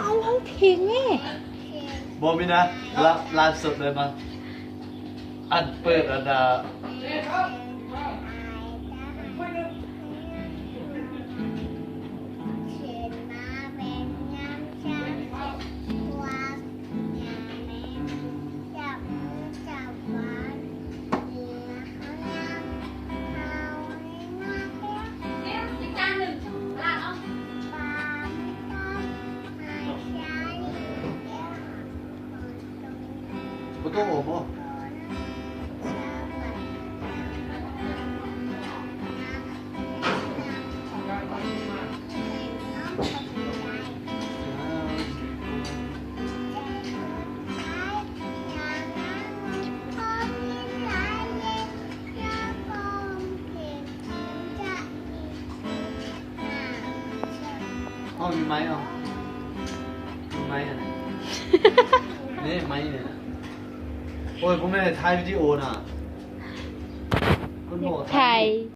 ເອົາຮ້ອງເພງແນ່. ບໍ່ມີນະ ລາ ລາຍສົດເລີຍມາ ອັນເປີດອັນດາ ບໍ່ຕ້ອງອອກບໍ່? ອ້າວ ມີໄມ້ ອ້າວ ມີໄມ້ຫັ້ນນະ ນີ້ໄມ້ນີ້ນະ. ໂອ້ຍ ບໍ່ແມ່ນຖ່າຍວິດີໂອນະ ຄຸນໝໍຖ່າຍ